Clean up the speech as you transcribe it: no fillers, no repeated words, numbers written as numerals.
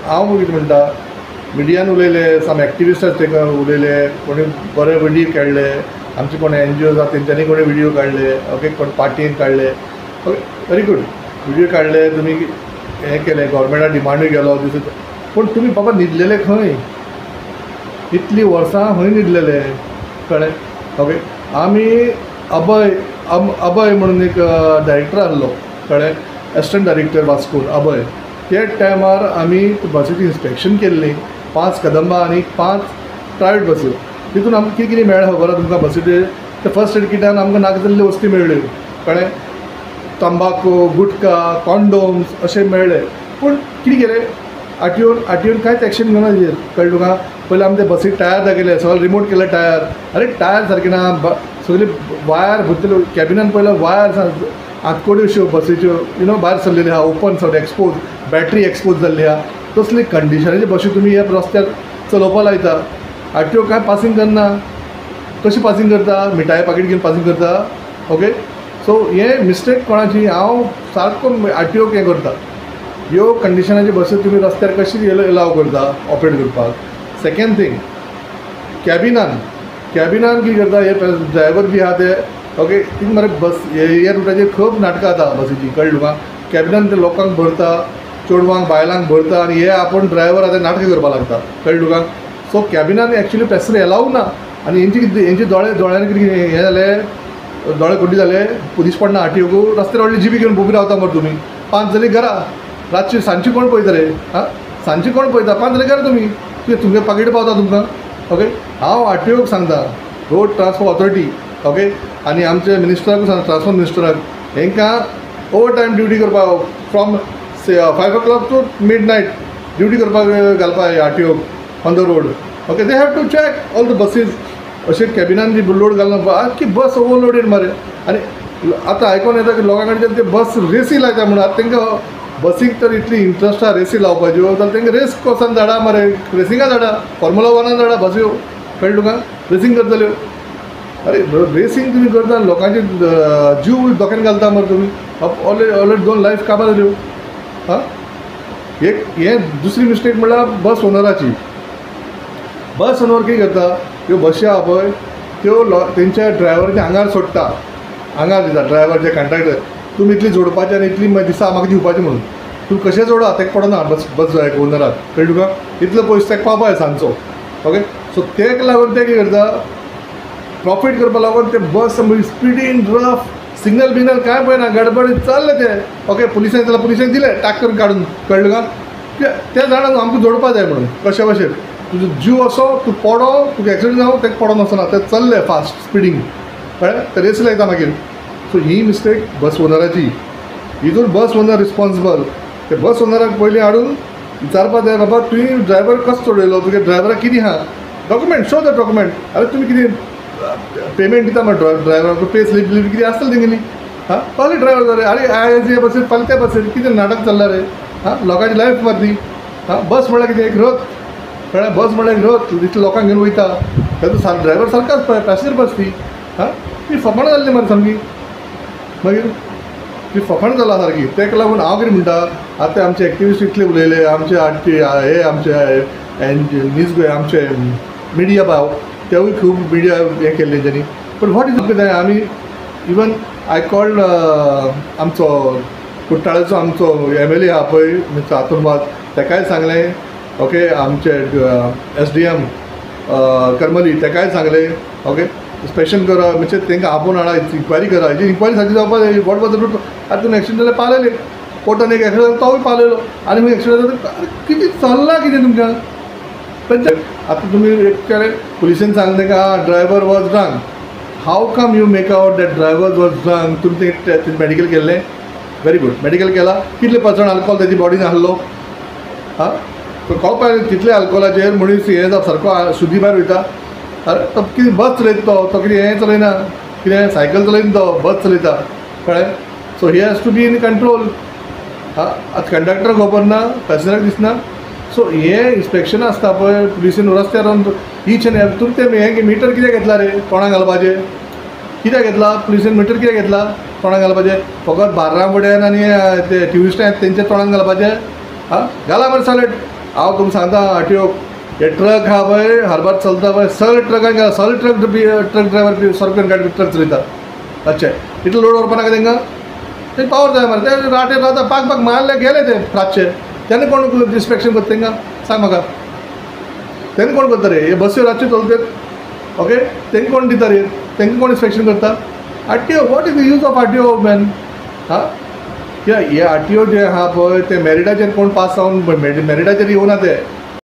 हांव कितें म्हणटा, मिडियान उलयले, सम एक्टिविस्टास ताका उलयले, कोणी बरे व्हिडियो काडले, आमचे कोण एन जी ओ आसा तेंच्यांनी कोणी व्हिडियो काडले, ओके, कोण पार्टीन काडले, ओके, व्हेरी गूड व्हिडियो काडले, तुमी हें केलें, गव्हर्मेंटाक डिमांडूय गेलो दिस. पूण तुमी बाबा न्हिदलेले खंय? इतलीं वर्सां खंय न्हिदलेले? कळ्ळें? ओके, आमी अभय अभय म्हणून एक डायरेक्टर आहलो, कळ्ळें, एसिस्टंट डायरेक्टर वास्कोन अभय. त्या टायमार आमी बसीची इन्स्पेक्शन केल्ली, 5 कदंबा आनी 5 प्रायवेट बस्यो. तितून आमकां कितें कितें मेळ्ळें खबर आसा तुमकां? बसीचेर ते फर्स्ट एड किटान आमकां नाका जाल्ल्यो वस्ती मेळ्ळ्यो, कळ्ळें, तंबाकू, गुटखा, कॉन्डोम्स अशें मेळ्ळे. पूण कितें केलें आरटीओन कांयच एक्शन घेवना तेजेर, कळ्ळें तुका? पयलीं आमी ते बसीक टायर दाखयले, सगळें रिमोट केले टायर, आरे टायर सारकें ना, सगळी वायर भरतल्यो कॅबिनान पयल्या वायर आतकोड्यो अश्यो बसीच्यो you know भायर सरलेल्यो आहा, ओपन सगळें एक्सपोज, बॅटरी एक्सपोज जाल्ली आहा. तसली कंडिशनाची बशी तुमी ह्या रस्त्यार चलोवपा लायता. आरटीओ कांय पासींग करना. कशी पासींग करता? मिठाये पाकीट घेवन पासींग करता? ओके, सो हें मिस्टेक कोणाची? हांव सारको आरटीओक हें करता, ह्यो कंडिशनाची बसी तुमी रस्त्यार कशी एलाव करता ऑपरेट करपाक? सेकेंड थींग, कॅबिनान कितें करता हे ड्रायवर बी आहा ते, ओके, थिंग मरे बस ह्या रुटाचेर खूब नाटकां जाता बसीची, कळ्ळें तुका? कॅबिनान ते लोकांक भरता, चेडवांक बायलांक भरता आनी हे आपूण ड्रायवर आतां नाटकां करपाक लागता, कळ्ळें तुका? सो कॅबिनान एक्चुली पॅसेंजर एलाव ना. आनी हेंची कितें, हेंचे दोळे दोळ्यांनी कितें हें जालें, दोळे कुड्डे जाले, पुलीस पडना आरटीओक, रस्त्यार व्हडली जिपी घेवन उबी रावता मरे तुमी. 5 जाली घरा, रातची सांजची कोण पळयता रे? आं, सांजची कोण पळयता? 5 जाली घरा तुमी, कितें तुमगे पाकीट पावता तुमकां? ओके, हांव आरटीओक सांगता, रोड ट्रान्सपोर्ट ऑथॉरिटी, ओके, आनी आमचे मिनिस्टराकूय सांगता, ट्रान्सपोर्ट मिनिस्टराक, हेंकां ओवर टायम ड्युटी करपाक from 5 o'clock to midnight duty करपाक घालपाक RTO on the road. Okay, they have to check all the buses. अशें कॅबिनान जी लोड घालना, आख्खी बस ओवरलोडेड मरे. आनी आतां आयकोन येता की लोकां कडच्यान ते बस रेसी लायता म्हणून. आतां तांकां बसीक तर इतली इंट्रस्ट आहा रेसी लावपाच्यो, जाल्यार तांकां रेस कोर्सान धाडा मरे, रेसिंगा धाडा, फॉर्मुला वनान धाडा बस्यो, कळ्ळें तुका? रेसींग करतल्यो. अरे रेसींग तुमी करता, लोकांचे जीव धोक्यान घालता मरे तुमी. ऑलरेडी 2 लायफ काबार जाल्यो. हां, एक हें दुसरी मिस्टेक म्हणल्यार बस ओनराची. बस ओनर कितें करता, त्यो बशी आहा पळय त्यो तेंच्या ड्रायव्हराच्या आंगार सोडटा, आंगार दिता ड्रायव्हर जे कंट्राक्टर, तुमी इतली जोडपाची आनी इतली दिसा म्हाका दिवपाची म्हणून. तूं कशें जोडा तेका पडना बस बस ओनराक, कळ्ळें तुका? इतलो पयस तेका पावपा जाय सांजचो. ओके, सो तेका लागून ते कितें करता, प्रॉफीट करपा लागून ते बस स्पिडीन रफ सिग्नल बिग्नल कांय पळयना, गडबडीत चल्ले ते. ओके, पुलिसांक जाल्यार पुलिसांक दिले टाक करून काडून, कळ्ळें तुका? ते जाणा न्हू आमकां जोडपा जाय म्हणून, कशें भशेन तुजो जीव असो, तूं पडो, तुका एक्सिडंट जावं तेका पडोन वचना, ते चल्ले फास्ट स्पिडींग, कळ्ळें? ते रेस लायता मागीर. सो ही मिस्टेक बस ओनराची. हितून बस ओनर रिस्पॉन्सिबल. ते बस ओनराक पयलीं हाडून विचारपा जाय, बाबा तुवें ड्रायव्हर कसो चडयलो, तुगे ड्रायव्हराक कितें आहा डॉक्युमेंट, शो the document. अरे तुमी कितें पेमेंट दिता मरे ड्रायव्हराक, पे स्लीप बिलीप कितें आसतलें तेंगेली. हां, फाल्यां ड्रायव्हर जाले, अरे आयज हे बसीर फाल्यां ते बसीर, कितें नाटक चल्लां रे? हां, लोकांची लायफ मारली. हां, बस म्हणल्यार कितें एक रथ, कळ्ळें? बस म्हणल्यार एक रथ, इतले लोकांक घेवन वयता, तातूंत ड्रायव्हर सारको आसता, पॅसेंजर बस ती. हां, ती फकाणां जाल्ली मरे सामकी, मागीर ती फकाणां जालां सारकी. ताका लागून हांव कितें म्हणटा, आतां आमचे एक्टिविस्ट इतले उलयले, आमचे आरटी हे आमचे एन न्यूज आमचे मिडिया भाव तेवूय खूब मिडिया हें केल्लें तेंच्यांनी. पूण what is कितें आमी इवन I called आमचो कुट्टाळेचो आमचो एम एल ए आहा पळय मिस्टर आतूर वाज, तेकाय सांगलें, ओके, आमचे एस डी एम करमली तेकाय सांगलें, ओके, इन्स्पेक्शन करा, म्हणजे तांकां आपोवन हाडा, इन्क्वायरी करा. हेजी इन्क्वायरी सारकी जावपा जाय. What was the आतां तुमी एक्सिडंट जाल्यार पावलेले, कोर्टान एक एक्सिडंट जालो तोवूय पावलेलो, आनी मागीर एक्सिडंट जाता कितें चल्लां कितें तुमकां? आतां तुमी एक केलें, पुलिसेन सांगलें तांकां आं driver was drunk. How come you make out that driver was drunk? तुमी तें मॅडिकल केल्लें? व्हेरी गूड, मॅडिकल केला. कितले पर्संट अल्कोहोल तेजी बॉडीन आहलो? आं, कळपा तितले अल्कोहोलाचेर मनीस हें जाता, सारको शुद्धी भायर वयता. अरे तो कितें बस चलयता, तो कितें हें चलयना, कितें सायकल चलयना, तो बस चलयता, कळ्ळें? So he has to be in control. आं, आतां कंडक्टर खबर ना, पॅसेंजराक दिसना. सो हें इन्स्पेक्शन आसता पळय पुलिसेन रस्त्यार रावन ईच एंड एवरी. तुमी तें हें मिटर कित्याक घेतला रे तोंडाक घालपाचें? कित्याक घेतला पुलिसेन मिटर कित्याक घेतला तोंडाक घालपाचें? फकत बार्रां फुड्यान आनी ते ट्युरिस्टां येता तेंच्या तोंडाक घालपाचें? आं, घाला मरे सालेट. हांव तुमकां सांगता आरटीओ हे ट्रक आहा पळय हार्बर चलता पळय सगळे ट्रकान गेला, सगळे ट्रक बी ट्रक ड्रायवर बी सोरो गाडी ट्रक चलयता. अच्छा इतलो लोड व्हरपा नाका तांकां, ते पावर जाय मरे. ते राटे रावता पाक पाक मारले गेले ते रातचे, तेन्ना कोण इन्स्पेक्शन करता तांकां सांग म्हाका, तेन्ना कोण करता रे? हे बसी रातचे चलतात ओके, तेंकां कोण दिता रे, तेंकां कोण इन्स्पेक्शन करता? RTO, what is the use of RTO man? हा कित्याक हे आरटीओ जे आहा पळय ते मेरिटाचेर कोण पास जावन मेरिटाचेर येवना ते